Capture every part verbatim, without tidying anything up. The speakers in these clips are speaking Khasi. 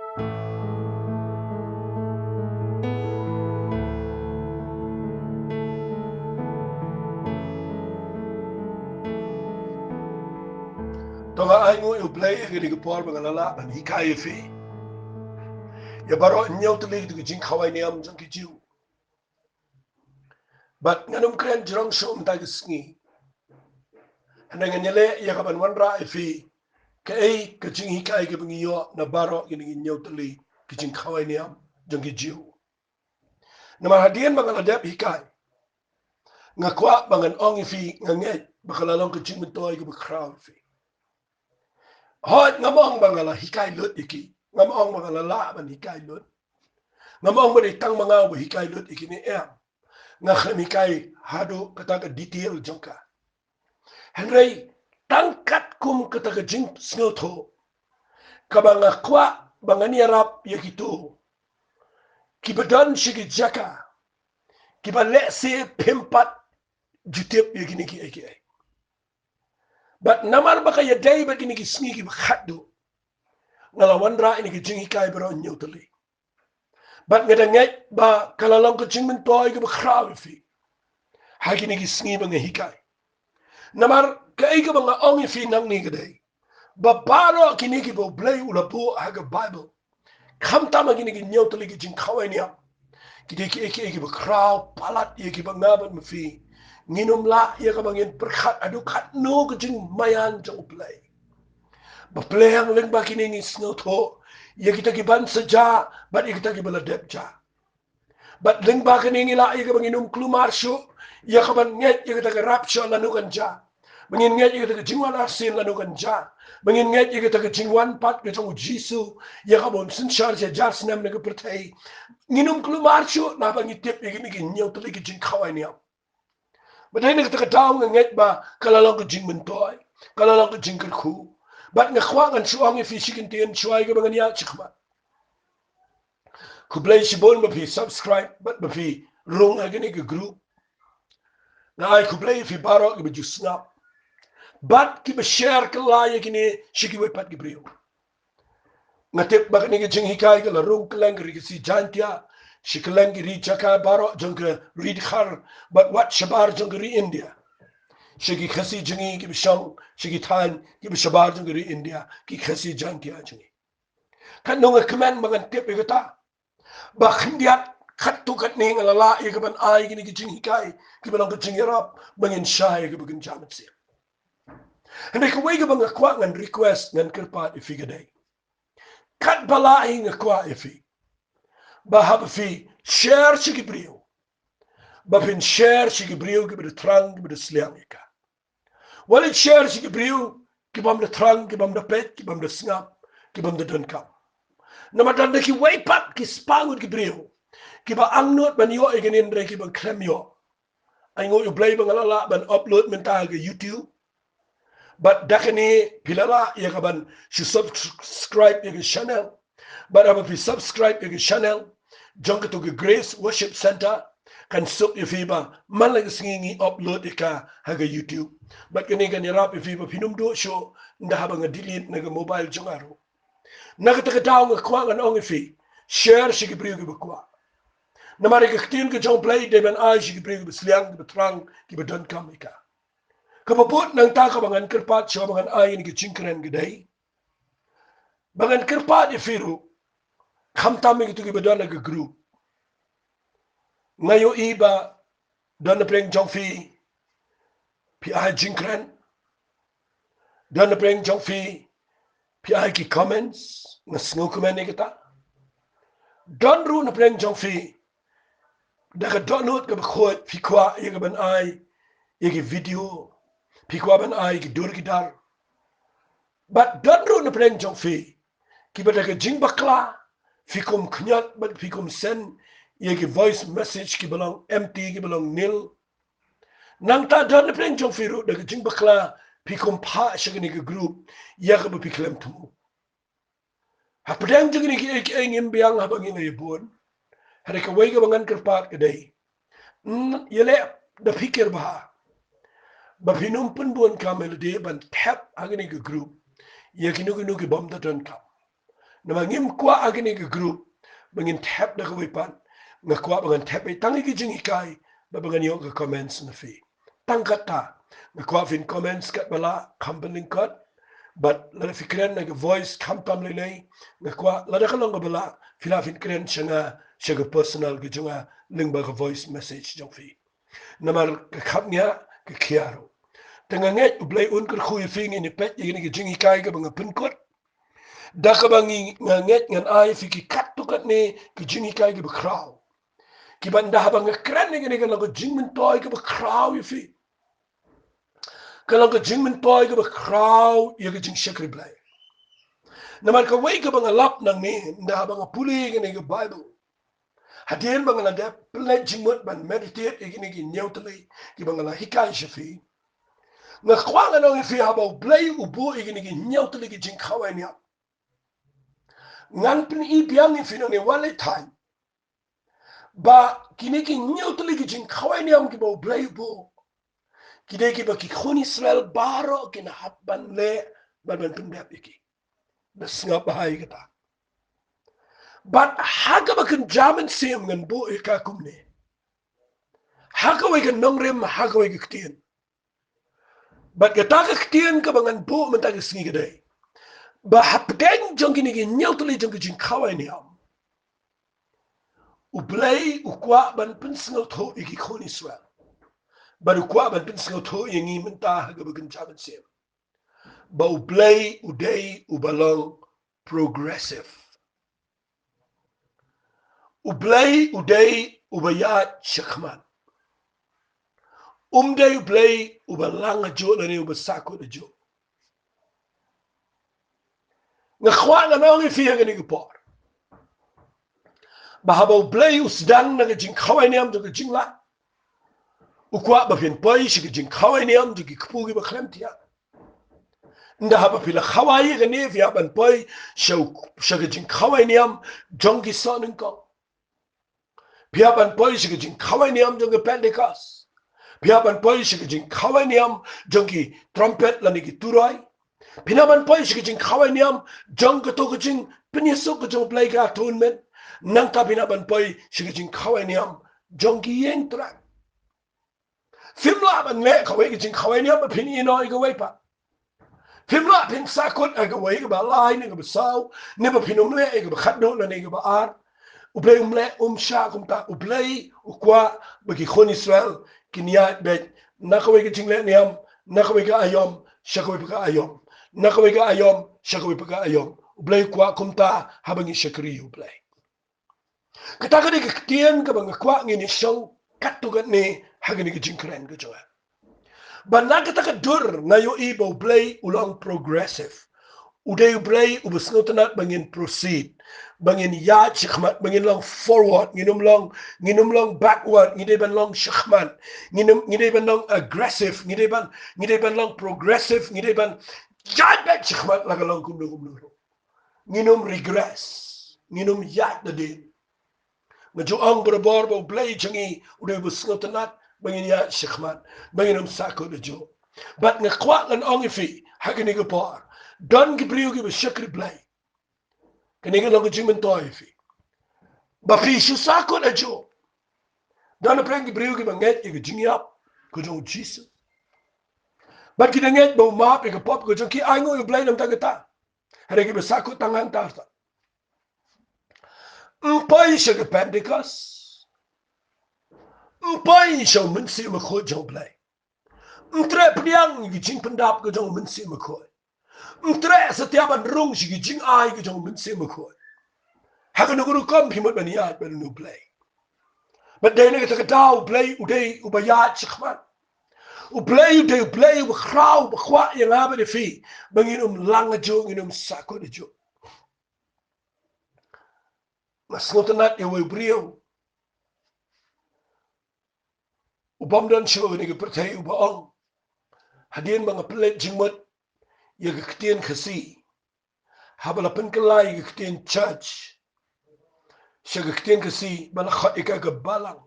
To nga ai nguh ïa U Blei ïa kane ka por ba nga la lah ban hikai ïa phi ïa baroh hynñiew tylli ki jingkhawai niam jong ki Jiw. Bad ngan ym kren jrong shuh mynta ka sngi. Hynrei ngan ïaleh ïa ka ban wanrah ïa phi kaei ka jinghikai kaba ngi ïoh na baroh kine ki hynñiew tylli ki jingkhawai niam jong ki Jiw. Namar hadien ba nga la dep hikai, nga kwah ba ngan ong ïa phi, nga ngeit ba ka la long ka jingmyntoi kaba khraw ïa phi. Hooid, ngam ong ba nga la hikai lut ïa ki. Ngam ong ba nga la lah ban hikai lut. Ngam ong ba dei tang ma nga uba hikai lut ïa kine, em. Nga khlem hikai haduh kata ka detail jong ka. Hynrei tang katkum kata ka jingsngewthuh kaba nga kwah ba ngan ïarap ïa kito kiba don sha ki jaka kiba lehse phim pat ju tip ïa kine kiei kiei. Bad namar ba ka ïadei bad kine ki sngi kiba khatduh, nga la wanrah ïa kine ki jinghikai baroh hynñiew tylli. Bad nga da ngeit ba ka la long ka jingmyntoi kaba khraw ïa phi ha kine ki sngi ba nga hikai. Namar kaei kaba nga ong ïa phi nangne ka dei ba baroh kine kiba U Blei u la buh ha ka Baibl, khamtam ha kine ki hynñiew tylli ki jingkhawai niam, ki dei kiei kiei kiba khraw palat ïa kiba nga bad ma phi ngin ym lah ïa kaba ngin pyrkhat haduh katno ka jingmaïan jong U Blei. Ba pleng lyngba kine ngi sngewthuh ïa kita kiban sa jia bad ïa kita kiba la dep jia. Bad lyngba kane ngi lah ïa kaba ngin ym kulmar shuh ïa kaban ngeit ïa kata ka rapture lano kan jia, ba ngin ngeit ïa kata ka jingwan arsien lano kan jia, ba ngin ngeit ïa kata ka jingwan pat ka jong U Jisu ïa kaba un synshar shi hajar snem na ka pyrthei. Ngin ym kulmar shuh naba ngi tip ïa kine ki hynñiew tylli ki jingkhawai niam. Bad dei na kata ka daw nga ngeit ba ka la long ka jingmyntoi, ka la long ka jingkyrkhu. Bad nga kwah ngan shu ong ïa phi shi kyntien shuwa ïa kaba ngan ïaid shakhmat. Khublei shibun ba phi subscribe bad ba phi rung ha kane ka group. Nga ai khublei ïa phi baroh kiba ju sngap bad kiba share kylla ïa kine sha kiwei pat ki briew. Nga tip ba kane ka jinghikai ka la rung kylleng ka Ri Khasi Jaiñtia, sha kylleng ki ri jaka baroh jong ka Ri Dkhar bad wat shabar jong ka ri India. Sha ki Khasi jong ngi kiba shong sha ki thaiñ kiba shabar jong ka ri India, ki Khasi Jaiñtia jong ngi. Katno nga kmen ba ngan tip ïa kata. Ba khyndiat katto katne nga la lah ïa kaban ai kine ki jinghikai kiba long ka jingïarap ba ngin shai ïa kaba kynja mynsiem. Hynrei kawei kaba nga kwah ngan request, ngan kyrpad ïa phi ka dei, katba lah hi nga kwah ïa phi ba haba phi share sha ki briew, ba phin share sha ki briew kiba da thrang kiba da sliang ïa ka. Wat leit share sha ki briew kibym da thrang, kibym da peit, kibym da sngap, kibym da donkam. Namar don da kiwei pat ki spah ngut ki briew kiba angnud ban ïoh ïa kane hynrei kiba khlem ïoh. Ai nguh ïa U Blei ba nga la lah ban upload mynta ha ka YouTube. Bad da kane phi la lah ïa kaban shu subscribe ïa ka channel. Bad haba phi subscribe ïa ka channel jong kato ka Grace Worship Center, kan suk ïa phi ba man la ka sngi ngi upload ïa ka ha ka YouTube. Bad kane kan ïarap ïa phi ba phin ym duh shuh ynda haba nga delete na ka mobile jong nga ruh. Na kata ka daw nga kwah ngan ong ïa phi, share sha ki briew kiba kwah. Namar ïa ka ktien ka jong U Blei dei ban ai sha ki briew kiba sliang, kiba thrang, kiba donkam ïa ka. Kaba bud nangta kaba ngan kyrpad shuwa ba ngan ai ïa kane ka jingkren ka dei ba ngan kyrpad ïa phi ruh, khamtam ïa kito kiba don ha ka group. Nga ïohi ba don na pdeng jong phi phi ai jingkren, don na pdeng jong phi phi ai ki comments, nga sngewkmen ïa kata. Don ruh na pdeng jong phi da ka dohnud kaba khuid phi kwah ïa kaban ai ïa ki video, phi kwah ban ai ïa ki dur ki dar. Bad don ruh na pdeng jong phi kiba da ka jingbakla phi kum khñiot bad phi kum send ïa ki voice message kiba long empty, kiba long nil. Nangta don na pdeng jong phi ruh da ka jingbakla phi kum phah sha kane ka group ïa kaba phi khlem thmu. Hapdeng jong kine kiei kiei ngim biang haba ngi la ïabud. Hynrei kawei kaba ngan kyrpad ka dei, ïaleh da phi kyrpad ba phin ym pynbun kam ïa lade ban thep ha kane ka group ïa kino kino kibym da donkam. Namar ngim kwah ha kine ki group ba ngin thep da kawei pat. Nga kwah ba ngan thep beit tang ïa ki jinghikai, ba ba ngan ïoh ka comments na phi. Tang kata, nga kwah phin comments katba lah, kham pynlyngkot. Bad lada phi kren na ka voice khamtam lei lei, nga kwah lada ka long kaba lah, phi lah phin kren sha nga, sha ka personal ka jong nga, lyngba ka voice message jong phi. Namar ka khapngiah ka khia ruh. Te nga ngeit U Blei un kyrkhu ïa phi, ngin ïa peit ïa kine ki jinghikai kaba nga pynkut. Da kaba ngi, nga ngeit ngan ai ïa phi ki katto katne ki jinghikai kiba khraw, kiba ynda haba nga kren ïa kine ka long ka jingmyntoi kaba khraw ïa phi. Ka long ka jingmyntoi kaba khraw ïa ka jingshakri Blei. Namar kawei kaba nga lap nangne, ynda haba nga pule ïa kane ka Baibl, hadien ba nga la dep pynleit jingmut ban meditate ïa kine ki hynñiew tylli kiba nga la hikai sha phi, nga kwah ngan ong ïa phi, haba U Blei u buh ïa kine ki hynñiew tylli ki jingkhawai niam, ngan pyni biang ïa phi nangne, wat leit thait, ba kine ki hynñiew tylli ki jingkhawai niam kiba U Blei u buh, ki dei kiba ki khun Israel baroh kin hap ban leh, ban, ban pyndep ïa ki. Da sngap bha ïa kata. Bad ha kaba kynja mynsiem ngan buh ïa ka kumne. Ha kawei ka nongrim, ha kawei ka ktien. Bad kata ka ktien kaba ngan buh mynta ka sngi ka dei ba hapdeng jong kine ki hynñiew tylli jong ki jingkhawai niam, U Blei u kwah ban pynsngewthuh ïa ki khun Israel. Bad u kwah ban pynsngewthuh ïa ngi mynta ha kaba kynja mynsiem, ba U Blei u dei uba long progressive. U Blei u dei uba ïaid shakhmat. Um dei U Blei uba lang hajuh lane uba sahkut hajuh. Nga kwah ngan ong ïa phi ha kane ka por, ba haba U Blei u sdang na ka jingkhawai niam jong ka jinglait, u kwah ba phin poi sha ka jingkhawai niam jong ki kpu kiba khlem thiah. Ynda haba phi la khawai ïa kane, phi hap ban poi sha, sha ka jingkhawai niam jong ki soh nyngkong. Phi hap ban poi sha ka jingkhawai niam jong ka Pentecost. Phi hap ban poi sha ka jingkhawai niam jong ki trumpet lane ki turoi. Phi hap ban poi sha ka jingkhawai niam jong kato ka jingpynïasuk ka jong U Blei, ka atonement. Nangta phi hap ban poi sha ka jingkhawai niam jong ki ïing trep. Phim lah ban leh kawei ka jingkhawai niam ba phin ïehnoh ïa kawei pat. Phim lah phin sahkut ïa kawei kaba lai ne kaba saw, ne ba phin ym leh ïa kaba khatduh lane kaba ar. U Blei um leh, um shah kumta. U Blei u kwah ba ki khun Israel kin ïaid beit na kawei ka jingleh niam, na kawei ka aïom sha kawei pat ka aïom, na kawei ka aïom sha kawei pat ka aïom. U Blei u kwah kumta haba ngi shakri ïa U Blei. Kata ka dei ka ktien kaba nga kwah ngin ïa shong katto katne ha kane ka jingkren ka jong nga. Ba na kata ka dur nga ïohi ba U Blei u long progressive. U dei U Blei uba sngewtynnat ba ngin proceed, ba ngin ïaid shakhmat, ba ngin long forward, ngin ym long, ngin ym long backward, ngi dei ban long shakhmat, ngin ym, ngi dei ban long aggressive, ngi dei ban, ngi dei ban long progressive, ngi dei ban ïaid beit shakhmat la ka long kumno kumno ruh. Ngin ym regress, ngin ym ïaid nadien. Nga ju ong barabor ba U Blei jong ngi u dei uba sngewtynnat ba ngin ïaid shakhmat, ba ngin ym sahkut hajuh. Bad nga kwah ngan ong ïa phi ha kane ka por, don ki briew kiba shakri Blei. Kane ka long ka jingmyntoi ïa phi ba phi shu sahkut hajuh. Don hapdeng ki briew kiba ngeit ïa ka jingïap ka jong U Jisu, bad ki da ngeit ba u map ïa ka pop ka jong ki. Ai nguh ïa U Blei namar kata. Hynrei kiba sahkut tang hangta ta. Ym poi sha ka Pentecost. Ym poi sha U Mynsiem Bakhuid jong U Blei. Ym treh pdiang ïa ki jingpyndap ka jong U Mynsiem Bakhuid. Ym treh satia ban rung sha ki jingai ka jong U Mynsiem Bakhuid. Ha kano kano ka rukom phi mut ban ïaid bad U Blei. Bad dei na kata ka daw U Blei u dei uba ïaid shakhmat. U Blei u dei U Blei uba khraw, uba kwah ïa nga bad ïa phi ba ngin ym lang hajuh, ngin ym sahkut hajuh. Nga sngewtynnat ïa uwei u briew u bym don shuh ha kane ka pyrthei uba ong, hadien ba nga pynleit jingmut ïa ka ktien Khasi, haba la pynkylla ïa ka ktien church sha ka ktien Khasi, ba la khot ïa ka ka balang,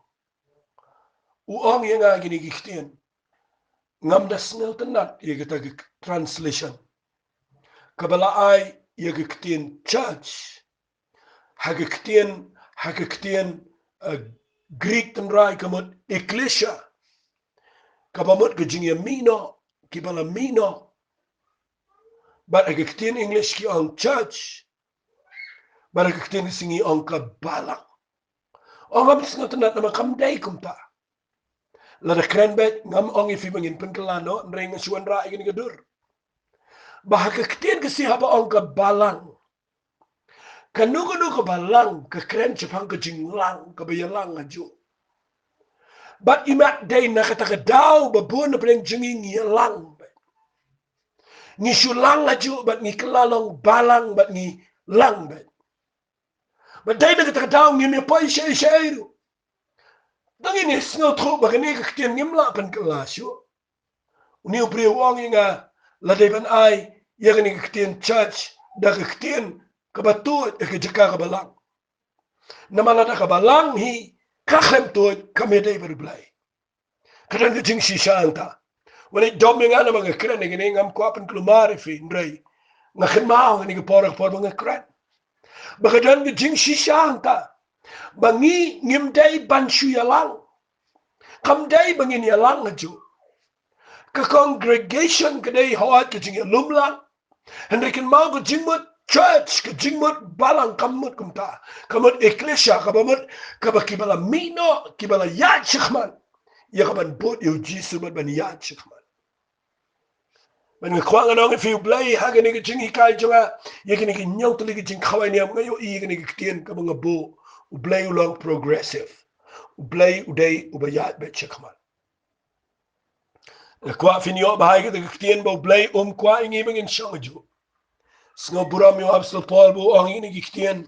u ong ïa nga kine ki ktien. Ngam da sngewtynnat ïa kata ka translation kaba la ai ïa ka ktien church. Ha ka ktien, ha ka ktien, eh, Greek tynrai ka mut ekklesia. Kaba mut ka jingïamih noh, kiba la mih noh. Bad ha ka ktien English ki ong church. Bad ha ka ktien Khasi ngi ong ka balang. Ong ngam sngewtynnat namar kam dei kumta. Lada kren beit ngam ong ïa phi ba ngin pynkylla noh, hynrei nga shu wanrah ïa kane ka dur. Ba ha ka ktien Khasi haba ong ka balang, kano kano kaba lang ka kren shaphang ka jinglang kaba ïalang hajuh. Bad imat dei na kata ka daw ba bun na pdeng jong ngi ngi ïalang beit. Ngi shu lang hajuh bad ngi kylla long balang bad ngi lang beit. Bad dei na kata ka daw ngim ïa poi shaei shaei ruh. Dang ïa sngewthuh ba kane ka ktien ngim lah pynkylla shuh. Une u briew u ong ïa nga, la dei ban ai ïa kane ka ktien church da ka ktien kaba tuid ha ka jaka kaba lang. Namar lada kaba lang hi ka khlem tuid, kam ïadei bad U Blei. Ka don ka jingshisha hangta. Wat leit dom ïa nga namar nga kren ïa kane, ngam kwah pynkulmar ïa phi, hynrei nga kynmaw ha kane ka por, ka por ba nga kren, ba ka don ka jingshisha hangta. Ba ngi ngim dei ban shu ïalang. Kam dei ba ngin ïalang hajuh. Ka congregation ka dei hooid ka jingïalumlang. Hynrei kynmaw ka jingmut church, ka jingmut balang kam mut kumta. Ka mut ekklesia, kaba mut kaba kiba la mih noh, kiba la ïaid shakhmat ïa kaban bud ïa U Jisu bad ban ïaid shakhmat. Bad nga kwah ngan ong ïa phi, U Blei ha kane ka jinghikai jong nga ïa kane ka hynñiew tylli ka jingkhawai niam, nga ïohi ïa kane ka ktien kaba nga buh, U Blei u long progressive. U Blei u dei uba ïaid beit shakhmat. Nga kwah phin ïoh bha ïa kata ka ktien ba U Blei um kwah ïa ngi ba ngin shong hajuh. Sngewburom ïa u Apostol Paul ba u ong ïa kine ki ktien.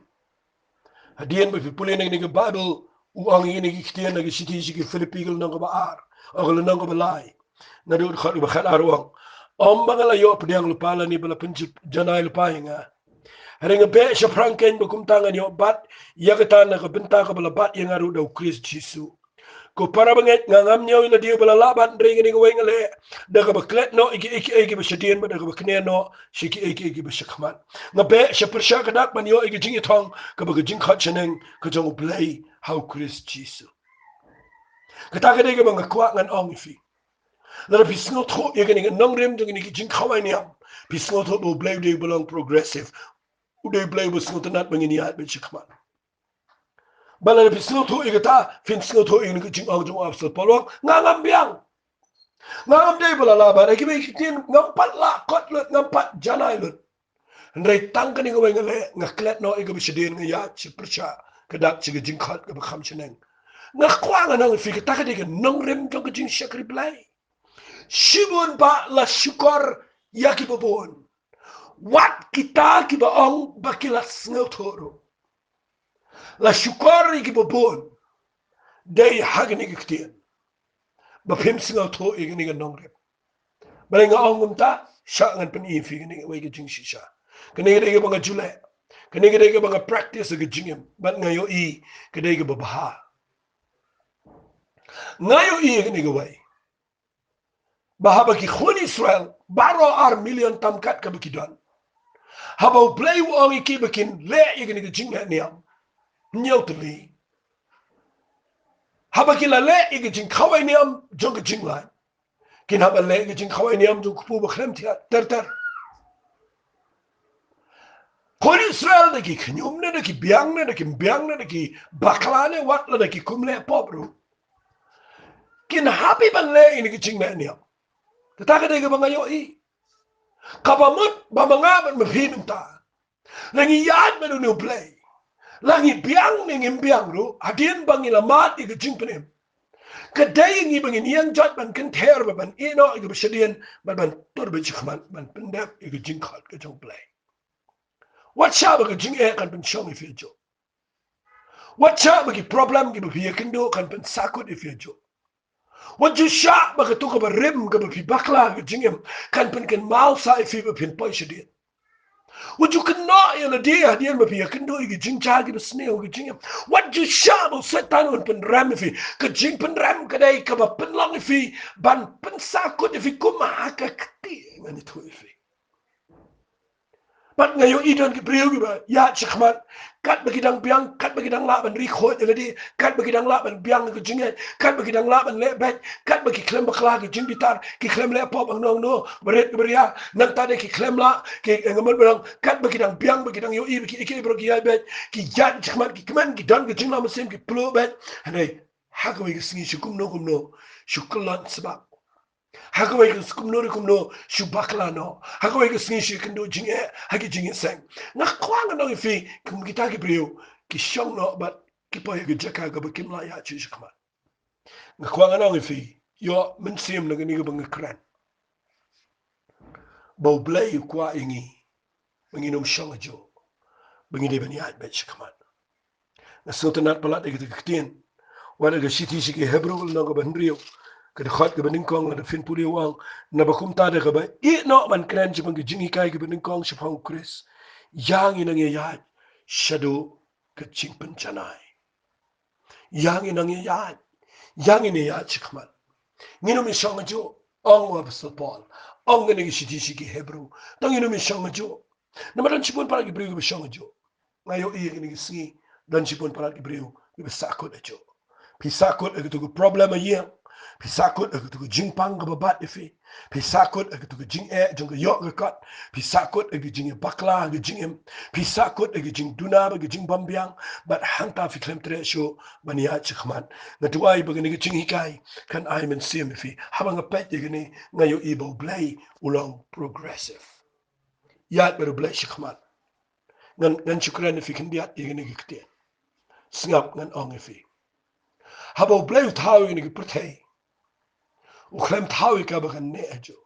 Hadien ba phi pule na kine ki Baibl, u ong ïa kine ki ktien na ka shithi sha ki Philippi ka lynnong kaba ar, oh, ka lynnong kaba lai, naduh dkhot kaba khatar, u ong: Ym ba nga la ïoh pdiang lypa lane ba la pynjanai lypa ïa nga. Hynrei nga beh shaphrang kein ba kumta ngan ïoh bat ïa kata na ka bynta kaba la bat ïa nga ruh da U Khrist Jisu. Ko para bangeit, nga ngam ñiew ïa lade uba la lah bat, hynrei kane kawei nga leh, da kaba klet noh ïa kiei kiei kiba shadien bad da kaba kner noh sha kiei kiei kiba shakhmat. Nga beh sha pyrshah ka dak ban ïoh ïa ka jingïathong kaba ka jingkhot shaneng ka jong U Blei ha U Khrist Jisu. Kata ka dei kaba nga kwah ngan ong ïa phi. Lada phi sngewthuh ïa kane ka nongrim jong kine ki jingkhawai niam, phi sngewthuh ba U Blei u dei uba long progressive. U dei U Blei uba sngewtynnat ba ngin ïaid beit shakhmat. Ba lada phi sngewthuh ïa kata, phin sngewthuh ïa kane ka jingong jong u Apostol Paul, u ong: Nga ngam biang. Nga ngam dei ba la lah bat. Ha kiwei ki ktien, ngam pat lah kot lut, ngam pat janai lut. Hynrei tang kane kawei nga leh, nga klet noh ïa kaba shadien, nga ïaid sha pyrshah ka dak sha ka jingkhot kaba kham shaneng. Nga kwah ngan ong ïa phi, kata ka dei ka nongrim jong ka jingshakri Blei. Shibun ba la shukor ïa kiba bun. Wat kita kiba ong ba ki la sngewthuh ruh. La shukor ïa kiba bun. Dei ha kane ka ktien ba phim sngewthuh ïa kane ka nongrim. Balei nga ong kumta? Shah ngan pyni ïa phi kane kawei ka jingshisha. Kane ka dei kaba nga ju leh. Kane ka dei kaba nga practice ha ka jingim. Bad nga ïohi ka dei kaba bha. Nga ïohi ïa kane kawei, ba haba ki khun Israel baroh ar million tam kat kaba ki don, haba U Blei u ong ïa ki ba kin leh ïa kane ka jingleh niam hynñiew tylli, haba ki la leh ïa ka jingkhawai niam jong ka jinglait, kin hap ban leh ïa ka jingkhawai niam jong U Kpu ba khlem thiah ter ter. Khun Israel, da ki khñium ne, da ki biang ne, da kim biang ne, da ki bakla ne, wat la da ki kum leh pop ruh, kin hap hi ban leh ïa kane ka jingleh niam. Kata ka dei kaba nga ïohi. Kaba mut ba ma nga bad ma phi mynta, la ngi ïaid bad une U Blei, la ngi biang ne ngim biang ruh, hadien ba ngi la mad ïa ka jingpynim, ka dei ïa ngi ba ngin ïeng jot ban kynther bad ban ïehnoh ïa kaba shadien bad ban tur beit shakhmat ban pyndep ïa ka jingkhot ka jong U Blei. Wat shah ba ka jingeh kan pynshong ïa phi hajuh. Wat shah ba ki problem kiba phi ïakynduh kan pynsakut ïa phi hajuh. Wat ju shah ba kato kaba rim kaba phi bakla ha ka jingim kan pynkynmaw sah ïa phi ba phin poi shadien. Wat ju kynnoh ïa lade hadien ba phi ïakynduh ïa ki jingjia kiba sniew ha ka jingim. Wat ju shah ba u Soitan un pynrem ïa phi. Ka jingpynrem ka dei kaba pynlong ïa phi ban pynsakut ïa phi kum ha ka kti, ngan ïathuh ïa phi. Bad nga ïohi don ki briew kiba ïaid shakhmat, katba ki dang biang, katba ki dang lah ban ri khuid ïa lade, katba ki dang lah ban biang ka jingngeit, katba ki dang lah ban leh beit, katba ki khlem bakla ka jingbitar, ki khlem leh pop hangno hangno, barit ka baria, nangta de ki khlem lah, ki, eh, nga mut ba dang, katba ki dang biang, ba ki dang ïohi ba ki, ki, ki briew ki ïaid beit, ki ïaid shakhmat, ki kmen, ki don ka jinglong mynsiem, ki plung beit. Hynrei ha kawei ka sngi shu kumno kumno, shu kyllon sbak. Ha kawei ka sngi kumno re kumno, shu bakla noh. Ha kawei ka sngi shu kynduh jingeh ha ki jingïaseng. Nga kwah ngan ong ïa phi, kum kita ki briew, ki shong noh bad ki poi ha ka jaka kaba kim lah ïaid shuh shakhmat. Nga kwah ngan ong ïa phi, ïoh mynsiem na kane kaba nga kren, ba U Blei u kwah ïa ngi ba ngin ym shong hajuh, ba ngin dei ban ïaid beit shakhmat. Nga sngewtynnat palat ïa kata ka ktien. Wat ha ka shithi sha ki Hebru lynnong kaba hynriew, ka dkhot kaba nyngkong, lada phin pule u ong: Naba kumta da kaba ïeh noh ban kren shaphang ki jinghikai kiba nyngkong shaphang U Khrist, ïa ngi nang ïaid shaduh ka jingpynjanai. Ïa ngi nang ïaid, ïa ngi nang ïaid shakhmat. Ngin ym shong hajuh, ong u Apostol Paul, ong kane ka shithi sha ki Hebru. Tang ngin ym shong hajuh. Namar don shibun palat ki briew kiba shong hajuh. Nga ïohi ïa kine ki sngi, don shibun palat ki briew kiba sahkut hajuh. Phi sahkut ha katu ka problem ha ïing. Phi sahkut ha katu ka jingpang kaba bat ïa phi. Phi sahkut ha katu ka jingeh jong ka ïoh ka kot. Phi sahkut ha ka jingïabakla ha ka jingim. Phi sahkut ha ka jingduna bad ka jingbymbiang. Bad hangta phi khlem treh shuh ban ïaid shakhmat. Nga duwai ba kane ka jinghikai kan ai mynsiem ïa phi. Haba nga peit ïa kane, nga ïohi ba U Blei u long progressive. Ïaid bad U Blei shakhmat. Ngan, ngan shu kren ïa phi khyndiat ïa kane ka ktien. Sngap, ngan ong ïa phi. Haba U Blei u thaw ïa kane ka pyrthei, u khlem thaw ïa ka ba kan neh hajuh.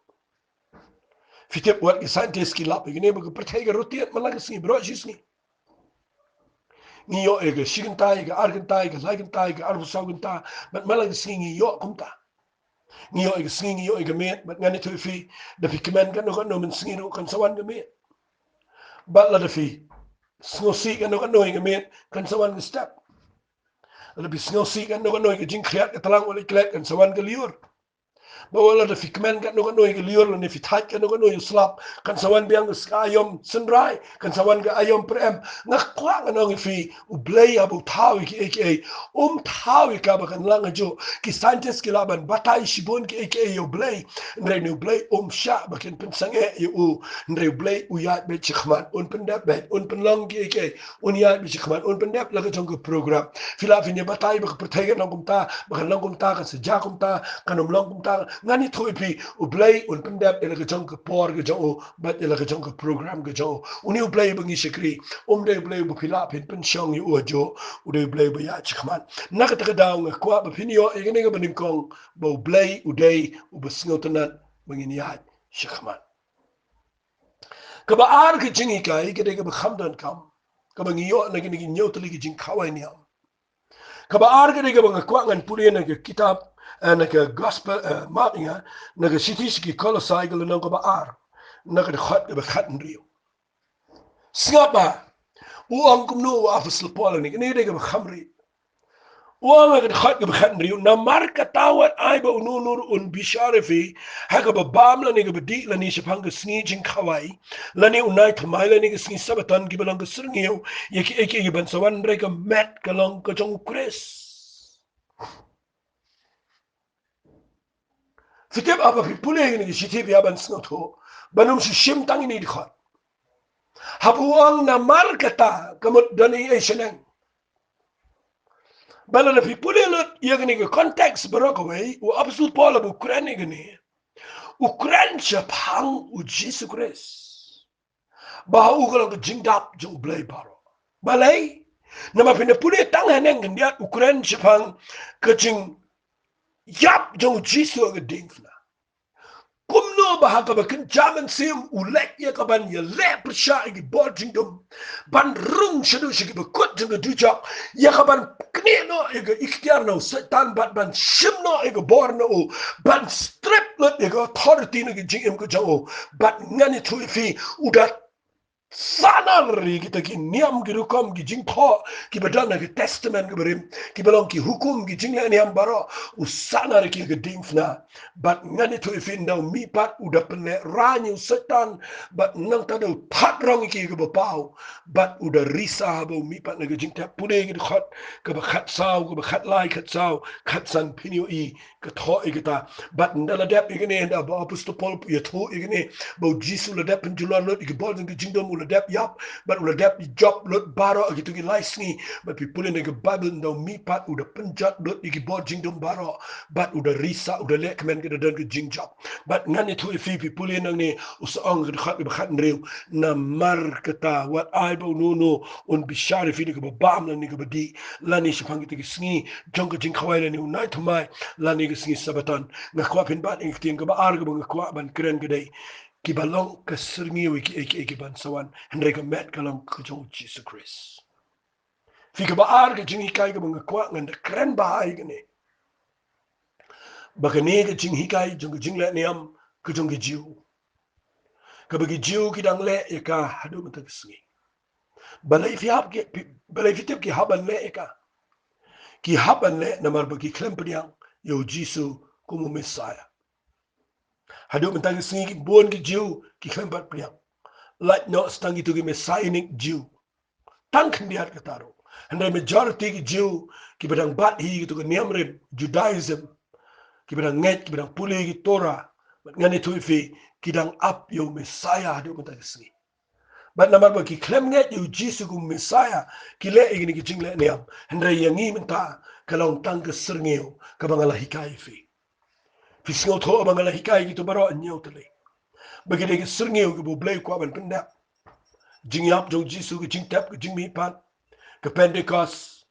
Phi tip, wat ki scientist ki lap ïa kane ba ka pyrthei ka rotate man la ka sngi baroh shi sngi. Ngi ïoh ïa ka shi kynta, ïa ka ar kynta, ïa ka lai kynta, ïa ka arphew saw kynta, bad man la ka sngi ngi ïoh kumta. Ngi ïoh ïa ka sngi, ngi ïoh ïa ka miet, bad ngan ïathuh ïa phi, da phi kmen katno katno mynsngi ruh kan sa wan ka miet. Bad lada phi sngewsih katno katno ïa ka miet, kan sa wan ka step. Lada phi sngewsih katno katno ïa ka jingkhriat ka tlang wat leit klet, kan sa wan ka lyiur. Bad wat lada phi kmen katno katno ïa ka lyiur, lane phi thait katno katno ïa u slap, kan sa wan biang ka ska aïom synrai, kan sa wan ka aïom pyrem. Nga kwah ngan ong ïa phi, U Blei haba u thaw ïa kiei kiei, um thaw ïa ka ba kan lang hajuh. Ki scientist ki lah ban batai shibun kiei kiei ïa U Blei, hynrei une U Blei um shah ba kin pynsangeh ïa u. Hynrei U Blei u ïaid beit shakhmat, un pyndep beit, un pynlong kiei kiei, un ïaid beit shakhmat, un pyndep la ka jong ka program. Phi lah phin ïa batai ba ka pyrthei kan long kumta, ba kan long kumta, kan sa jia kumta, kan ym long kumta. Ngan ïathuh ïa phi, U Blei un pyndep ïa la ka jong ka por ka jong u, bad ïa la ka jong ka program ka jong u. Une U Blei ba ngi shakri, um dei U Blei uba phi lah phin pynshong ïa u hajuh, u dei U Blei uba ïaid shakhmat. Na kata ka daw nga kwah ba phin ïoh ïa kane kaba nyngkong, ba U Blei u dei uba sngewtynnat ba ngin ïaid shakhmat. Kaba ar ka jinghikai ka dei kaba kham donkam, kaba ngi ïoh na kine ki hynñiew tylli ki jingkhawai niam. Kaba ar ka dei kaba nga kwah ngan pule na ka kitab, eh, na ka gospel, eh, maaf ïa nga, na ka shithi sha ki Kolosai ka lynnong kaba ar, na ka dkhot kaba khathynriew. Sngap ba u ong kumno u Apostol Paul, ne kane ka dei kaba kham rit. U ong ha ka dkhot kaba khathynriew: Namar kata wat ai ba uno uno ruh un bishar ïa phi ha kaba bam lane kaba dih, lane shaphang ka sngi jingkhawai, lane u nai thymmai, lane ka sngi Sabbaton, kiba long ka syrngiew ïa kiei kiei ban sa wan, hynrei ka met ka long ka jong U Khrist. Phi tip, haba phi pule ïa kine ki shithi phi hap ban sngewthuh, ban ym shu shim tang ïa kine ki dkhot. Haba u ong namar kata, ka mut don ei ei shaneng. Bad lada phi pule lut ïa kane ka context baroh kawei, u Apostol Paul haba u kren ïa kane, u kren shaphang U Jisu Khrist, ba ha u ka long ka jingdap jong U Blei baroh. Balei? Namar phin da pule tang haneng khyndiat, u kren shaphang ka jingïap jong U Jisu ha ka diengphna. Kumno ba ha kaba kynja mynsiem u leit ïa kaban ïaleh pyrshah ïa ki bor jingdum, ban rung shaduh sha kiba kut jong ka dujok, ïa kaban knieh noh ïa ka iktiar na u Soitan, bad ban shim noh ïa ka bor na u, ban strip lut ïa ka authority na ka jingim ka jong u. Bad ngan ïathuh ïa phi, u da sanar ïa kita ki niam, ki rukom, ki jingthoh kiba don ha ka Testament kaba rim, kiba long ki hukum, ki jingleh niam baroh, u sanar ïa ki ha ka diengphna. Bad ngan ïathuh ïa phi, ynda u mihpat u da pynlehraiñ ïa u Soitan, bad nangta da u thad rong ïa ki ha kaba paw, bad u da risa haba u mihpat. Na ka Jingtep pule ki dkhot kaba khatsaw, kaba khatlai, khatsaw, khatsan, phin ïohi ka thoh ïa kata. Bad ynda la dep ïa kane, ynda ba u Apostol Paul u ïathuh ïa kane, ba u Jisu u la dep pynjulor lut ïa ki bor jong ka jingdum, u la dep ïap, bad u la dep jop lut baroh ha kito ki lai sngi. Bad phi pule na ka Baibl, ynda u mihpat u da pynjot lut ïa ki bor jingdum baroh, bad u da risa, u da lehkmen, ka da don ka jingjop. Bad ngan ïathuh ïa phi, phi pule nangne, u sa ong ha ka dkhot kaba khathynriew: Namar kata, wat ai ba uno uno un bishar ïa phi da kaba bam lane kaba dih, lane shaphang kita ki sngi jong ka jingkhawai, lane u nai thymmai, lane ka sngi Sabbaton. Nga kwah phin bat ïa ka ktien kaba ar kaba nga kwah ban kren ka dei, kiba long ka syrngiew ïa kiei kiei kiban sa wan, hynrei ka met ka long ka jong u Jisu Khrist. Phi, kaba ar ka jinghikai kaba nga kwah ngan da kren bha ïa kane, ba kane ka jinghikai jong ka jingleh niam ka jong ki Jiw, kaba ki Jiw ki dang leh ïa ka haduh mynta ka sngi. Balei phi hap ki, balei phi tip ki hap ban leh ïa ka? Ki hap ban leh namar ba ki khlem pdiang ïa u Jisu kum u Messiah. Haduh mynta ka sngi ki bun ki Jiw ki khlem pat pdiang. Lait noh sa tang kito ki Messianic Jiw, tang khyndiat kata ruh. Hynrei majority ki Jiw kiba dang bat hi kito ki niam rim Judaism, kiba dang ngeit, kiba dang pule ki Torah, bad ngan ïathuh ïa phi, ki dang ap ïa u Messiah haduh mynta ka sngi. Bad namar ba ki khlem ngeit ïa u Jisu kum u Messiah, ki leh ïa kine ki jingleh niam. Hynrei ïa ngi mynta ka long tang ka syrngiew kaba nga la hikai ïa phi. Phi sngewthuh ba nga la hikai kito baroh hynñiew tylli, ba ki dei ki syrngiew kiba U Blei u kwah ban pyndep. Jingïap jong u Jisu, ka jingtep, ka jingmihpat, ka Pentecost,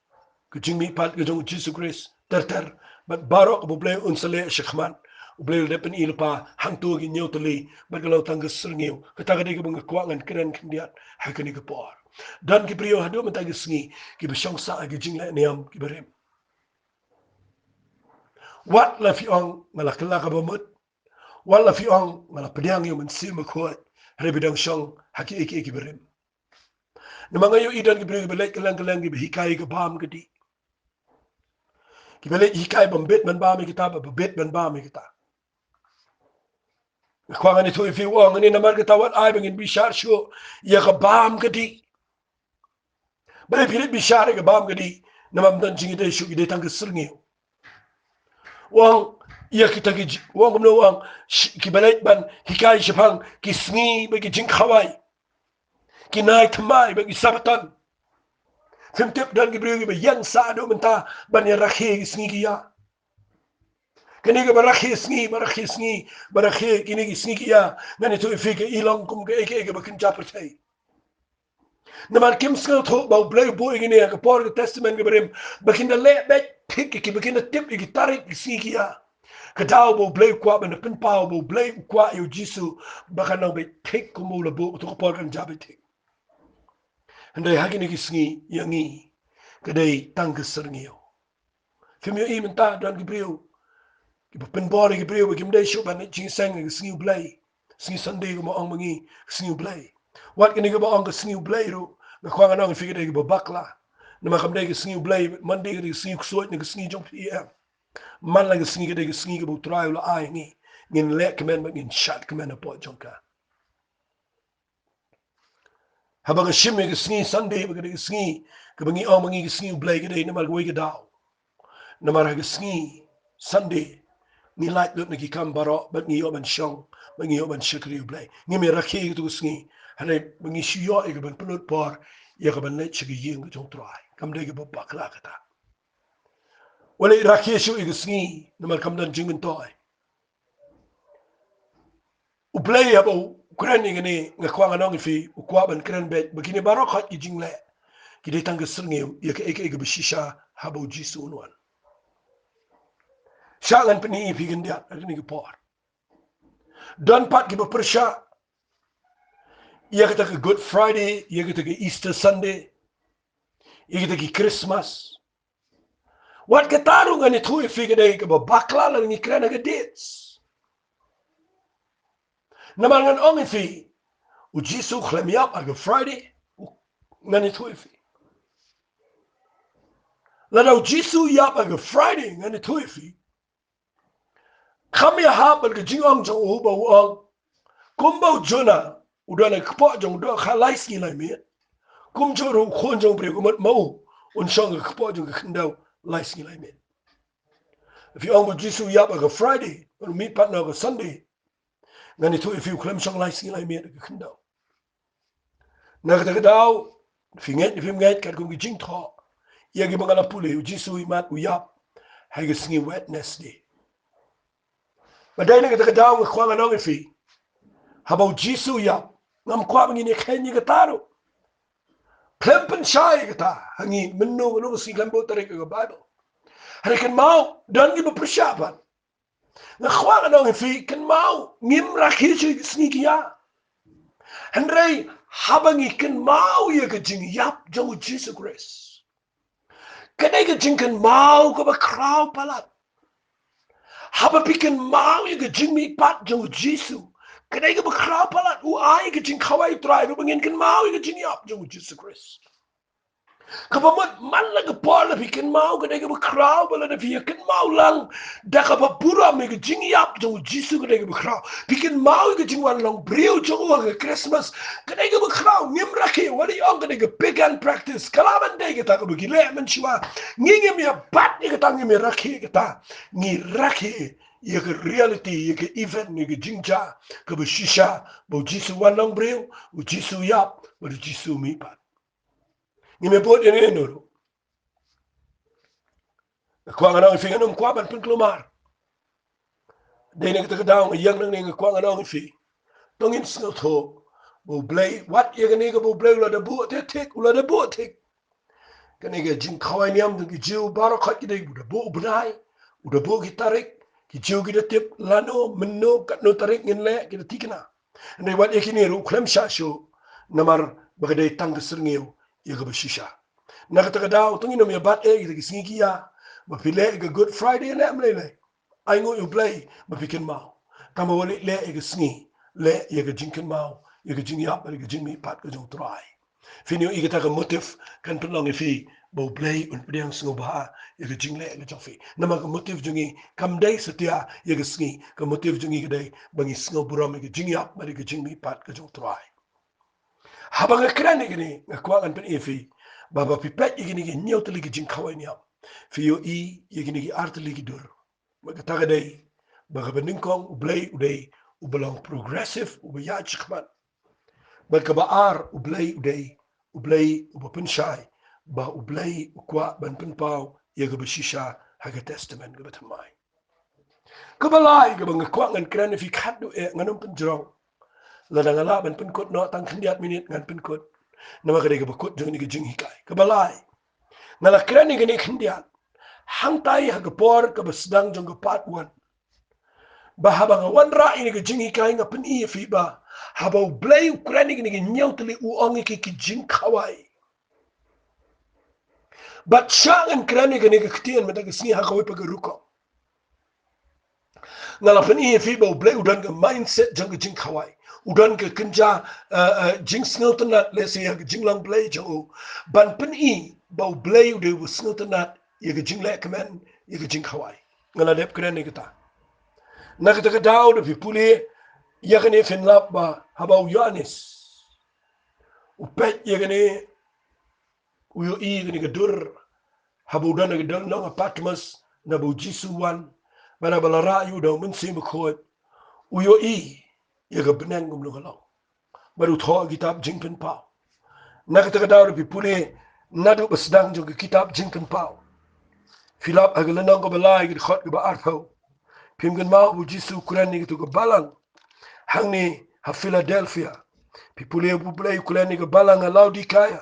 ka jingmihpat ka jong u Jisu Khrist, ter ter, bad baroh kaba U Blei un sa leh shakhmat. U Blei u la dep pyni lypa hangto ki hynñiew tylli, bad ka long tang ka syrngiew. Kata ka dei kaba nga kwah ngan kren khyndiat ha kane ka por. Don ki briew haduh mynta ka sngi kiba shong sah ha ki jingleh niam kiba rim. Wat la phi ong nga la kylla kaba mut, wat la phi ong nga la pdiang ïa u Mynsiem Bakhuid, hynrei phi dang shong ha kiei kiei kiba rim. Namar nga ïohi don ki briew kiba leit kylleng kylleng kiba hikai ka bam ka dih, kiba leit hikai ba ym bit ban bam ïa kita, ba, ba bit ban bam ïa kita. Nga kwah ngan ïathuh ïa phi, u ong kane, namar kata wat ai ba ngin bishar shuh ïa ka bam ka dih. Balei phi leit bishar ïa ka bam ka dih? Namar ym don jingïadei shuh, ki dei tang ka syrngiew. U ong ïa kita ki ji-, u ong kumno, u ong sh-, kiba leit ban hikai shaphang ki sngi bad ki jingkhawai, ki nai thymmai bad ki Sabbaton. Phim tip don ki briew kiba ïeng sah haduh mynta ban ïa rakhe ki sngi ki ïa. Kane kaba rakhe sngi, ba rakhe sngi, ba rakhe kine ki sngi ki ïa, ngan ïathuh ïa phi, ka i long kum kaei kaei kaba kynja pyrthei. Namar kim sngewthuh ba U Blei u buh ïa kine ha ka por ka Testament kaba rim, ba kin da leh beit thik ïa ki, ba kin da tip ïa ki tarik ki sngi ki ïa. Ka daw ba U Blei u kwah ban da pynpaw, ba U Blei u kwah ïa u Jisu ba kan long beit thik kumba u la buh, kato ka por kan jia beit thik. Hynrei ha kine ki sngi ïa ngi ka dei tang ka syrngiew. Phim ïohi mynta don ki briew kiba pynbor ïa ki briew ba kim dei shuh ban leit jingïaseng ha ka sngi U Blei, sngi Sunday, kaba ong ma ngi ka sngi U Blei. Wat kane kaba ong ka sngi U Blei ruh, nga kwah ngan ong ïa phi, ka dei kaba bakla. Namar kam dei ka sngi U Blei, Monday ka dei ka sngi u ksuid ne ka sngi jong phi, em. Man la ka sngi ka dei ka sngi kaba U Trai u la ai ha ngi, ngin leh kmen bad ngin shad kmen hapoh jong ka. Haba nga shim ïa ka sngi Sunday ba ka dei ka sngi kaba ngi ong ma ngi ka sngi U Blei, ka dei namar kawei ka daw. Namar ha ka sngi Sunday ngi lait lut na ki kam baroh bad ngi ïoh ban shong bad ngi ïoh ban shakri U Blei. Ngim ïa rakhe ïa kato ka sngi, hynrei ba ngi shu ïoh ïa ka ban pynlut por ïa ka ban leit sha ka ïing ka jong U Trai. Kam dei kaba bakla kata? Wat leit rakhe shuh ïa ka sngi namar kam don jingmyntoi. U Blei haba u kren ïa kane, nga kwah ngan ong ïa phi, u kwah ban kren beit ba kine baroh khoit ki jingleh ki dei tang ka syrngiew ïa kaei kaei kaba shisha haba u Jisu un wan. Shah ngan pyni ïa phi khyndiat ha kane ka por. Don pat kiba pyrshah ïa kata ka Good Friday, ïa kata ka Easter Sunday, ïa kata ki Christmas. Wat kata ruh ngan ïathuh ïa phi, ka dei kaba bakla lada ngi kren ha ka dates. Namar ngan ong ïa phi, U Jisu khlem ïap ha ka Friday, u, ngan ïathuh ïa phi. Lada u Jisu ïap ha ka Friday, ngan ïathuh ïa phi. Kam ïahap bad ka jingong jong u ba u ong, kumba u Jonah u don ha ka kpoh jong u dohkha lai sngi lai miet, kumjuh ruh u Khun jong u Briew, ka mut ma u, un shong ha ka kpoh jong ka khyndew lai sngi lai miet. Phi ong ba u Jisu u ïap ha ka Friday, u mihpat noh ha ka Sunday, ngan ïathuh ïa phi, u khlem shong lai sngi lai miet ha ka khyndew. Na kata ka daw, phi ngeit ne phim ngeit, katkum ki jingthoh ïa kiba nga la pule, u Jisu u mad u ïap ha ka sngi Wednesday. Bad dei na kata ka daw nga kwah ngan ong ïa phi, haba u Jisu u ïap, ngam kwah ba ngin ïakheiñ ïa kata ruh. Khlem pynshai ïa kata ha ngi mynno mynno ka sngi, khlem bud tarik ha ka Baibl. Hynrei kynmaw, don kiba pyrshah pat. Nga kwah ngan ong ïa phi, kynmaw, ngim rakhe shuh ïa ka sngi ki ïa. Hynrei haba ngi kynmaw ïa ka jingïap jong u Jisu Khrist, ka dei ka jingkynmaw kaba khraw palat. Haba phi kynmaw ïa ka jingmihpat jong u Jisu, ka dei kaba khraw palat. U ai ka jingkhawai u Trai ruh ba ngin kynmaw ïa ka jingïap jong u Jisu Khrist. Kaba mut man la ka por la phi kynmaw, ka dei kaba khraw, bad lada phi ïa kynmaw lang da kaba burom ïa ka jingïap jong u Jisu, ka dei kaba khraw. Phi kynmaw ïa ka jingwan long briew jong u ha ka Christmas, ka dei kaba khraw. Ngim rakhe, wat ong ka dei ka pagan practice, ka lah ban dei kata kaba ki leh mynshuwa. Ngi ngim ïa bat ïa kata, ngim ïa rakhe ïa kata. Ngi rakhe ïa ka reality, ïa ka event, ïa ka jingjia kaba shisha, ba u Jisu u wan long briew, u Jisu u ïap, bad u Jisu u mihpat. Ngim ïa bud ïa ngi ruh. Nga kwah ngan ong ïa phi, ngan ym kwah ban pynkulmar. Dei na kata ka daw nga ïeng nangne, nga kwah ngan ong ïa phi, to ngin sngewthuh ba U Blei, wat ïa kane kaba U Blei u la da buh te thik, u la da buh thik. Kane ka jingkhawai niam jong ki Jiw baroh khoit ki dei, u da buh u bnai, u da buh ki tarik, ki Jiw ki da tip lano mynno katno tarik ngin leh, ki da thikna. Hynrei wat ïa kine ruh u khlem shah shuh, namar ba ka dei tang ka syrngiew ïa kaba shisha. Na kata ka daw to ngin ym ïa bat eh ïa kita ki sngi ki ïa, ba phi leh ïa ka Good Friday, leh ym lei lei, ainguh ïa U Blei ba phi kynmaw. Tang ba wat leh ïa ka sngi, leh ïa ka jingkynmaw ïa ka jingïap bad ïa ka jingmihpat ka jong U Trai. Phin ïohi kata ka motive kan pynlong ïa phi ba U Blei un pdiang sngewbha ïa ka jingleh ka jong phi. Namar ka motive jong ngi kam dei satia ïa ka sngi, ka motive jong ngi ka dei ba ngi sngewburom ïa ka jingïap bad ïa ka jingmihpat ka jong U Trai. Haba nga kren ïa kine, nga kwah ngan pyni ïa phi ba, ba phi peit ïa kine ki hynñiew tylli ki jingkhawai niam, phi ïohi ïa kine ki ar tylli ki dur. Bad kata ka dei ba kaba nyngkong, U Blei u dei uba long progressive, uba ïaid shakhmat. Bad kaba ar, U Blei u dei U Blei uba pynshai, ba U Blei u kwah ban pynpaw ïa kaba shisha ha ka Testament kaba thymmai. Kaba lai kaba nga kwah ngan kren ïa phi, khatduh eh ngan ym pynjrong. Lada nga lah ban pynkut noh tang khyndiat minit, ngan pynkut. Namar ka dei kaba kut jong kane ka jinghikai. Kaba lai, nga la kren ïa kane khyndiat hangtai ha ka por kaba sdang jong ka part one. Ba haba nga wanrah ïa kane ka jinghikai nga pyni ïa phi ba haba U Blei u kren ïa kine ki hynñiew tylli, u ong ïa ki ki jingkhawai. Bad sha ngan kren ïa kane ka ktien mynta ka sngi ha kawei pat ka rukom, nga la pyni ïa phi ba U Blei u don ka mindset jong ka jingkhawai. U don ka kynja, eh, eh, jingsngewtynnad lehse ha ka jinglong Blei jong u, ban pyni ba U Blei u dei uba sngewtynnad ïa ka jingleh kmen, ïa ka jingkhawai. Nga la dep kren ïa kata. Na kata ka daw lada phi pule ïa kane phin lap ba haba u Ïoannis u peit ïa kane, u ïohi ïa kane ka dur, haba u don ha ka lynnong ha Patmos, naba u Jisu u wan, bad naba la rah ïa u da U Mynsiem Bakhuid, u ïohi ïa ka bneng kumno ka long. Bad u thoh ha ka kitab Jingpynpaw. Na kata ka daw lada phi pule naduh ba sdang jong ka kitab Jingpynpaw, phi lap ha ka lynnong kaba lai, ka dkhot kaba arphew, phim kynmaw ba u Jisu u kren ïa kato ka balang hangne ha Philadelphia. Phi pule ba U Blei u kren ïa ka balang ha Laodikaia.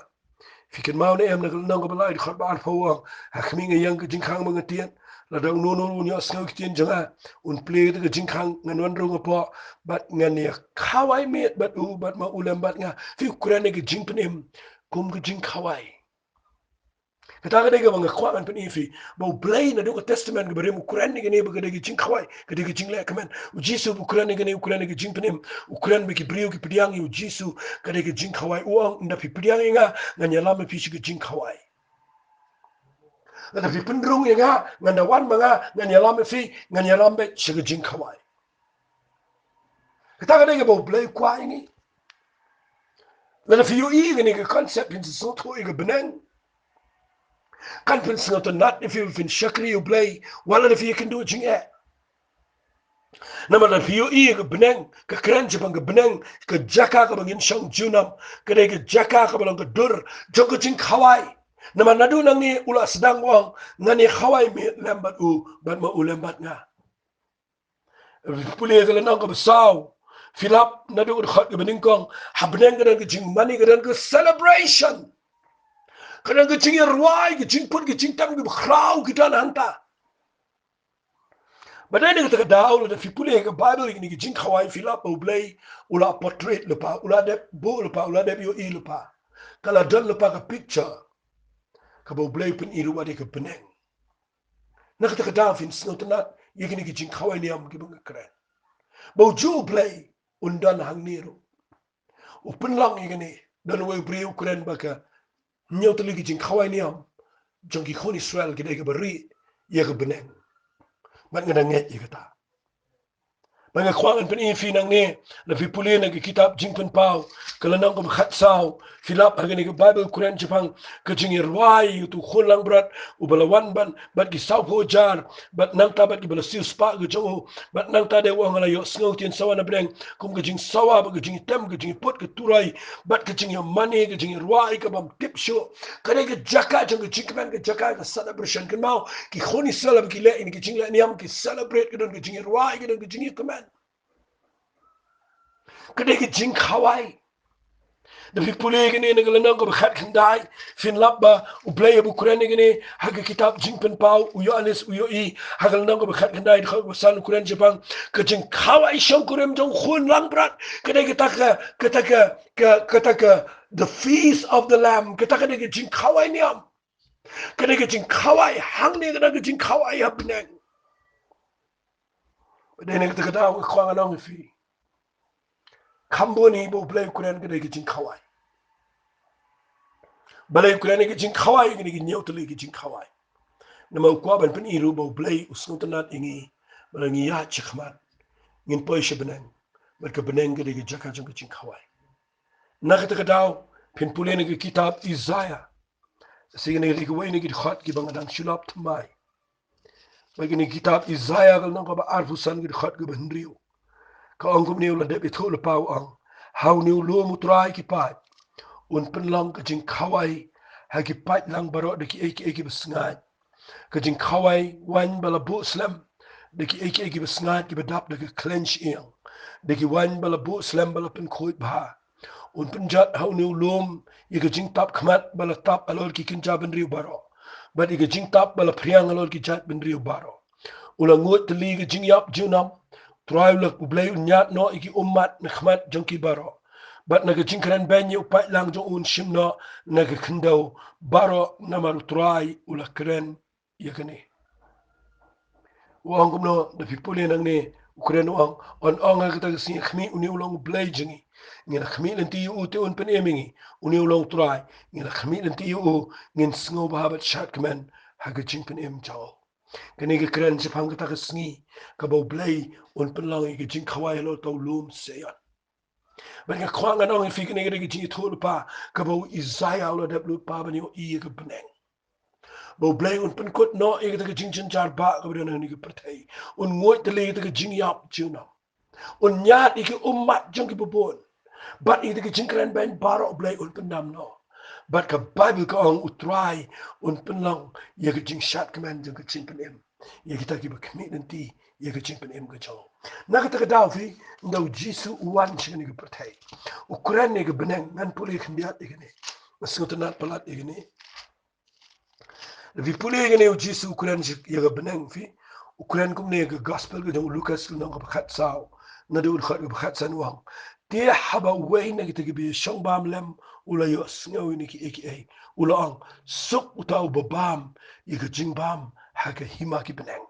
Phi kynmaw ne em, na ka lynnong kaba lai, dkhot ba arphew, u ong, ha khmih nga ïeng ka jingkhang ba nga tied. Lada uno uno un ïohsngew ïa ka ktien jong nga, un plie ïa kata ka jingkhang, ngan wan rung hapoh bad ngan ïa khawai miet bad u, bad ma u lem bad nga. Phi, u kren ïa ka jingpynim kum ka jingkhawai. Kata ka dei kaba nga kwah ngan pyni ïa phi ba U Blei naduh ka Testament kaba rim u kren ïa kane ba ka dei ka jingkhawai, ka dei ka jingleh kmen. U Jisu u kren ïa kane, u kren ïa ka jingpynim, u kren ba ki briew ki pdiang ïa u Jisu, ka dei ka jingkhawai. U ong, ynda phi pdiang ïa nga, ngan ïalam ïa phi sha ka jingkhawai. Lada phi pynrung ïa nga, ngan da wan ma nga, ngan ïalam ïa phi, ngan ïalam beit sha ka jingkhawai. Kata ka dei kaba U Blei u kwah ïa ngi. Lada phi ïohi ïa kane ka concept, phin sngewthuh ïa ka bneng. Kan pynsngewtynnat ïa phi ba phin shakri ïa U Blei wat lada phi ïakynduh jingeh. Namar lada phi ïohi ïa ka bneng, ka kren shaphang ka bneng, ka jaka kaba ngin shong junom, ka dei ka jaka kaba long ka dur jong ka jingkhawai. Namar naduh nangne u la sdang u ong, ngan ïakhawai miet lem bad u, bad ma u lem bad nga. Pule ka lynnong kaba saw, Philip naduh ka dkhot kaba nyngkong, ha bneng ka don ka jingmane, ka don ka celebration. Ka don ka jingïarwai, ka jingput ka jingtem kaba khraw ki don hangta. Bad na kata ka daw lada phi pule ka Bible, ïa kane ka jingkhawai Philip ba U Blei u la portray lypa, u la dep buh lypa, u la dep ïohi lypa. Ka la don lypa ka picture kaba U Blei u pyni ruh wat ïa ka bneng. Na kata ka daw phin sngewtynnat ïa kane ka jingkhawai niam kiba nga kren. Ba u juh U Blei un don hangne ruh. U pynlong ïa kane, don uwei u briew u kren ba ka hynñiew tylli ki jingkhawai niam jong ki khun Israel ki dei kaba rieh ïa ka bneng. Bad nga da ngeit ïa kata. Bad nga kwah ngan pyni ïa phi nangne, lada phi pule na ka kitab Jingpynpaw, ka lynnong kaba khatsaw, Philip ha kane ka Bible u kren shaphang ka jingïarwai ïa utu u khun langbrot uba la wan bad, bad ki sawphew hajar, bad nangta bad kiba la siewspah ka jong u, bad nangta de u ong, nga la ïohsngew ktien sawa na bneng, kum ka jingsawa bad ka jingtem, ka jingput ka turoi, bad ka jingïamane, ka jingïarwai kabym tip shuh. Ka dei ka jaka jong ka jingkmen, ka jaka ka celebration. Kynmaw, ki khun Israel ba ki leh ïa kine ki jingleh niam, ki celebrate, ka don ka jingïarwai, ka don ka jingïakmen. Ka dei ka jingkhawai. Da phi pule ïa kane na ka lynnong kaba khatkhyndai, phin lap ba U Blei haba u kren ïa kane ha ka kitab Jingpynpaw, u Ïoannis u ïohi ha ka lynnong kaba khatkhyndai, dkhot kaba san, u kren shaphang ka jingkhawai shongkurim jong u khun langbrot. Ka dei kata ka, kata ka, ka, kata ka, the feast of the Lamb. Kata ka dei ka jingkhawai niam. Ka dei ka jingkhawai hangne, ka dei ka jingkhawai ha bneng. Bad na kata ka daw nga kwah ngan ong ïa phi, kham bun hi ba U Blei u kren ka dei ka jingkhawai. Balei u kren ka jingkhawai, ka dei ka hynñiew tylli ka jingkhawai. Namar u kwah ban pyni ruh ba U Blei u sngewtynnat ïa ngi, ba lada ngi ïaid shakhmat, ngin poi sha bneng, bad ka bneng ka dei ka jaka jong ka jingkhawai. Na kata ka daw phin pule na ka kitab Isaiah. Sa shi kane ka dei kawei na ki dkhot kiba nga dang shu lap thymmai. Bad kane ka kitab Isaiah ka lynnong kaba arphew san, ka dkhot kaba hynriew, ka ong kumne: U la dep ïathuh lypa, u ong, ha une u lum U Trai ki paid un pynlong ka jingkhawai ha ki paidlang baroh da kiei kiei kiba sngaid. Ka jingkhawai waiñ ba la buh slem da kiei kiei kiba sngaid kiba dap da ka khleiñ shyieng, da ki waiñ ba la buh slem ba la pynkhuid bha. Un pynjot ha une u lum ïa ka jingtap khmat ba la tap halor ki kynja bynriew baroh, bad ïa ka jingtap ba la phriang halor ki jait bynriew baroh. U la nguid tylli ïa ka jingïap junom. U Trai U Blei un ñiad noh ïa ki ummat na khmat jong ki baroh, bad na ka jingkren beiñ ïa u paidlang jong u un shim noh na ka khyndew baroh, namar U Trai u la kren ïa kane. U ong kumno? Da phi pule nangne, u kren u ong, yn ong ha kata ka sngi: Khmih, une u long U Blei jong ngi. Ngin ïa khmih lynti ïa u, te un pynim ïa ngi. Une u long U Trai. Ngin ïa khmih lynti ïa u, ngin sngewbha bad shad kmen ha ka jingpynim jong u. Kane ka kren shaphang kata ka sngi kaba U Blei un pynlong ïa ka jingkhawai halor uta u lum Sion. Bad nga kwah ngan ong ïa phi, kane ka dei ka jingïathuhlypa kaba u Isaiah u la dep lutpa ban ïohi ïa ka bneng, ba U Blei un pynkut noh ïa kata ka jingjynjar ba kaba don ha kane ka pyrthei. Un nguid tylli ïa kata ka jingïap junom. Un ñiad ïa ki ummat jong kiba bun. Bad ïa kata ka jingkren beiñ baroh U Blei un pyndam noh. Bad ka Baibl ka ong U Trai un pynlong ïa ka jingshad kmen jong ka jingpynim ïa kita kiba khmih lynti ïa ka jingpynim ka jong u. Na kata ka daw phi, ynda U Jisu u wan sha kane ka pyrthei, u kren ïa ka bneng. Ngan pule khyndiat ïa kane. Ngan sngewtynnat palat ïa kane. Phi pule ïa kane, U Jisu u kren ïa ka bneng, phi, u kren kumne ha ka Gospel ka jong u Lukas, lynnong kaba khatsaw, naduh u dkhot kaba khatsan, u ong: Te haba uwei na kita kiba ïashong bam lem u la ïohsngew ïa kine kiei kiei, u la ong, suk uta uba bam ïa ka jingbam ha ka hima ki bneng.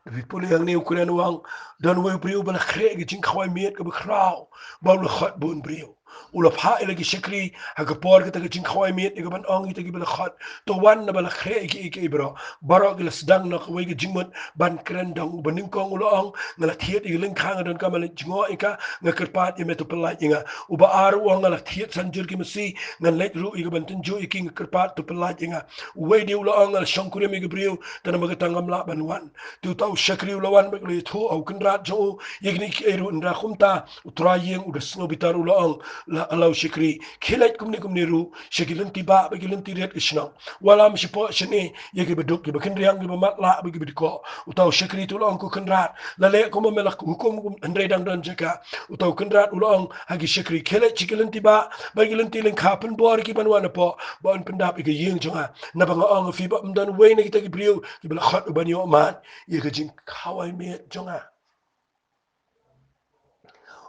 Phi pule hangne u kren u ong, don uwei u briew ba la khreh ïa ka jingkhawai miet kaba khraw, ba u la khot bun briew. U la phah ïa la ki shakri, ha ka por kata ka jingkhawai miet ïa ka ban ong ïa kita kiba la khot, to wan naba la khreh ïa kiei kiei baroh. Baroh ki la sdang na kawei ka jingmut ban kren dong. Uba nyngkong u la ong, nga la thied ïa ka lyngkha, nga donkam ban leit jngoh ïa ka, nga kyrpad ïa me to pyllait ïa nga. Uba ar u ong, nga la thied san jur ki masi, ngan leit ruh ïa ka ban tynjuh ïa ki, nga kyrpad to pyllait ïa nga. Uwei de u la ong, nga la shongkurim ïa ka briew, te namar kata ngam lah ban wan. Te uta u shakri u la wan bad u la ïathuh ha u kynrad jong u ïa kine kiei ruh. Hynrei kumta u trai ïing u da sngew bitar, u la ong, la, la u shakri, khie leit kumne kumne ruh sha ki lynti bah bad ki lynti riat ka shnong. Wallam shapoh shane ïa kiba duk, kiba kynriang, kiba matlah bad kiba dkoh. Uta u shakri te u la ong, ko kynrad, la leh kumba me la hukum, kum, hynrei dang don jaka. Uta u kynrad u la ong ha ki shakri, khie leit sha ki lynti bah bad ki lynti lyngkha, pynbor ïa ki ban wan hapoh, ba yn pyndap ïa ka ïing jong nga. Naba nga ong ha phi ba ym don uwei na kita ki briew kiba la khot u ban ïoh mad ïa ka jingkhawai miet jong nga.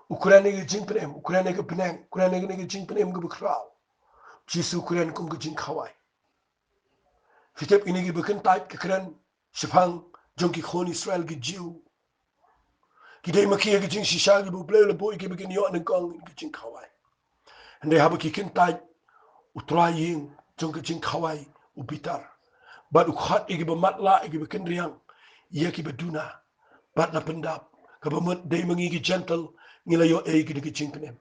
U kren ïa ka jingpynim, u kren ïa ka bneng, u kren ïa ka jingpynim kaba khraw. Jisu u kren kum ka jingkhawai. Phi tip, kine kiba kyntait ka kren shaphang jong ki khun Israel, ki Jiw, ki dei ma ki ha ka jingshisha kiba U Blei u la buh ïa ki ba kin ïoh nyngkong ïa ka jingkhawai. Hynrei haba ki kyntait, u trai ïing jong ka jingkhawai u bitar, bad u khot ïa kiba matlah, ïa kiba kynriang, ïa kiba duna, bad la pyndap. Kaba mut dei ma ngi ki Jentil ngi la ïoh ei kine ki jingpynim.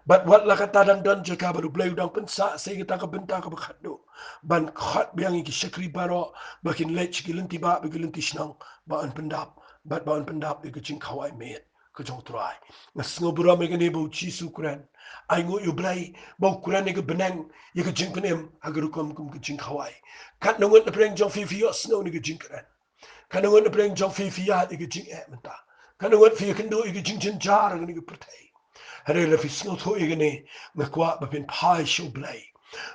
Bad wat la katta dang don jaka bad U Blei u dang pynsah sa ïa kata ka bynta kaba khatduh, ban khot biang ïa ki shakri baroh ba kin leit sha ki lynti bah bad ki lynti shnong, ba yn pyndap, bad ba yn pyndap ïa ka jingkhawai miet ka jong u Trai. Nga sngew burom ïa kane ba U Jisu u kren. Ainguh ïa U Blei ba u kren ïa ka bneng, ïa ka jingpynim ha ka rukom kum ka jingkhawai. Katno ngut na pdeng jong phi phi ïohsngew ïa ka jingkren? Katno ngut na pdeng jong phi phi ïaid ïa ka jingeh mynta? Katno ngut phi ïakynduh ïa ka jingjynjar ha kane ka pyrthei? Hynrei lada phi sngewthuh ïa kane, nga kwah ba phin phai sha U Blei,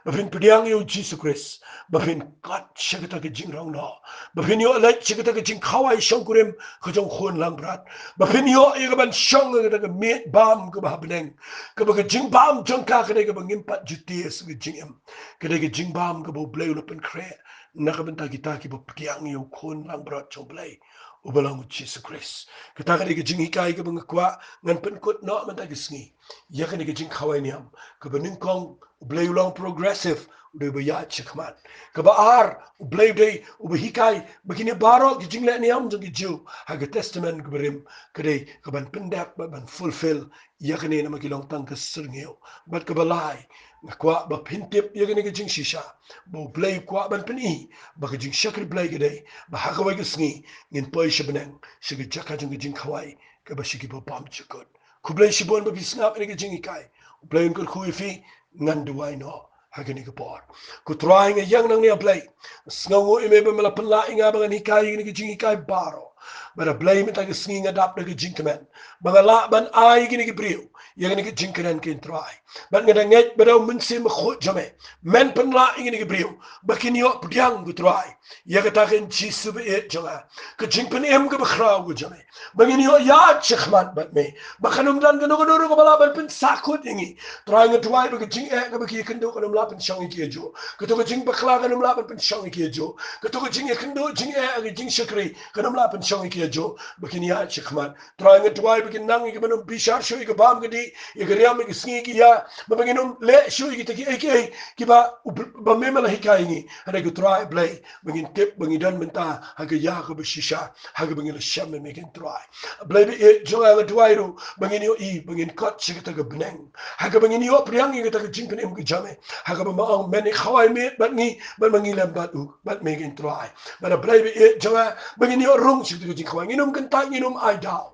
ba phin pdiang ïa U Jisu Khrist, ba phin kot sha kata ka jingrong noh, ba phin ïoh leit sha kata ka jingkhawai shongkurim ka jong u Khun Langbrot, ba phin ïoh ïa ka ban shong ha kata ka miej bam kaba ha bneng, kaba ka jingbam jong ka ka dei kaba ngim pat ju tied sa ka jingim, ka dei ka jingbam kaba U Blei u la pynkhreh na ka bynta kita kiba pdiang ïa u Khun Langbrot jong U Blei, uba long U Jisu Khrist. Kata ka dei ka jinghikai kaba nga kwah ngan pynkut noh mynta ka sngi ïa kane ka jingkhawai niam. Kaba nyngkong, U Blei u long progressive, u dei uba ïaid shakhmat. Kaba ar, U Blei u dei uba hikai ba kine baroh ki jingleh niam jong ki Jiw ha ka Testament kaba rim ka dei ka ban pyndep bad ban fulfill ïa kane namar ki long tang ka syrngiew. Bad kaba lai, nga kwah ba phin tip ïa kane ka jingshisha, ba U Blei u kwah ban pyni ba ka jingshakri Blei ka dei ba ha kawei ka sngi ngin poi sha bneng, sha ka jaka jong ka jingkhawai kaba sha kiba bymjukut. Khublei shibun ba phi sngap ïa kane ka jinghikai. U Blei un kyrkhu ïa phi. Ngan duwai noh ha kane ka por. Ko Trai, nga ïeng nangne, A Blei, sngewnguh ïa me ba me la pynlah ïa nga ba ngan hikai ïa kane ka jinghikai baroh. Bad A Blei, mynta ka sngi nga dap da ka jingkmen ba nga lah ban ai ïa kine ki briew ïa kane ka jingkren, ko Trai. Bad nga da ngeit ba da U Mynsiem Bakhuid jong me men pynlah ïa kine ki briew ba kin ïoh pdiang, ko Trai, ïa kata, ko Jisu ba ïeit jong nga, ka jingpynim kaba khraw ka jong me, ba ngin ïoh ïaid shakhmat bad me, ba kan ym don kano kano ruh kaba lah ban pynsakut ïa ngi. Trai, nga duwai ba ka jingeh kaba ki ïakynduh kan ym lah pynshong ïa ki hajuh. Kato ka jingbakla kan ym lah ban pynshong ïa ki hajuh. Kato ka jingïakynduh jingeh, ka jingshakri kan ym lah pynshong ïa ki hajuh, ba kin ïaid shakhmat. Trai, nga duwai ba kin nang ïa ki ban ym bishar shuh ïa ka bam ka dih, ïa ka riam ïa ka sngi ïa ka ïa, ba ngin ym leh shuh ïa kita kiei kiei kiba u Bl-, ba me me la hikai ïa ngi. Hynrei ko Trai Blei, ba ngin tip ba ngi don mynta ha ka ïa kaba shisha ha kaba ngi la shem ïa me, ko Trai. Blei ba ïeit jong nga, nga duwai ruh ba ngin ïohi ba ngin kot sha kata ka bneng ha kaba ngin ïoh pdiang ïa kata ka jingpynim ka jong me, ha kaba me ong men ïakhawai miet bad ngi, bad ma ngi lem bad u, bad me, ko Trai. Bad A Blei ba ïeit jong nga, ba ngin ïoh rung sha kata ka jingkhawai, ngin ym kyntait, ngin ym ai daw.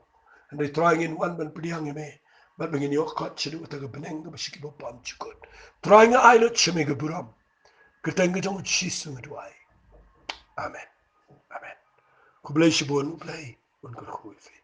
Hynrei Trai, ngin wan ban pdiang ïa me, bad ba ngin ïoh kot shaduh kata ka bneng kaba sha kiba bymjukut. Trai, nga ai lut sha me ka burom. Kyrteng ka jong U Jisu nga duwai. Amen. Amen. Khublei shibun, U Blei un kyrkhu ïa phi.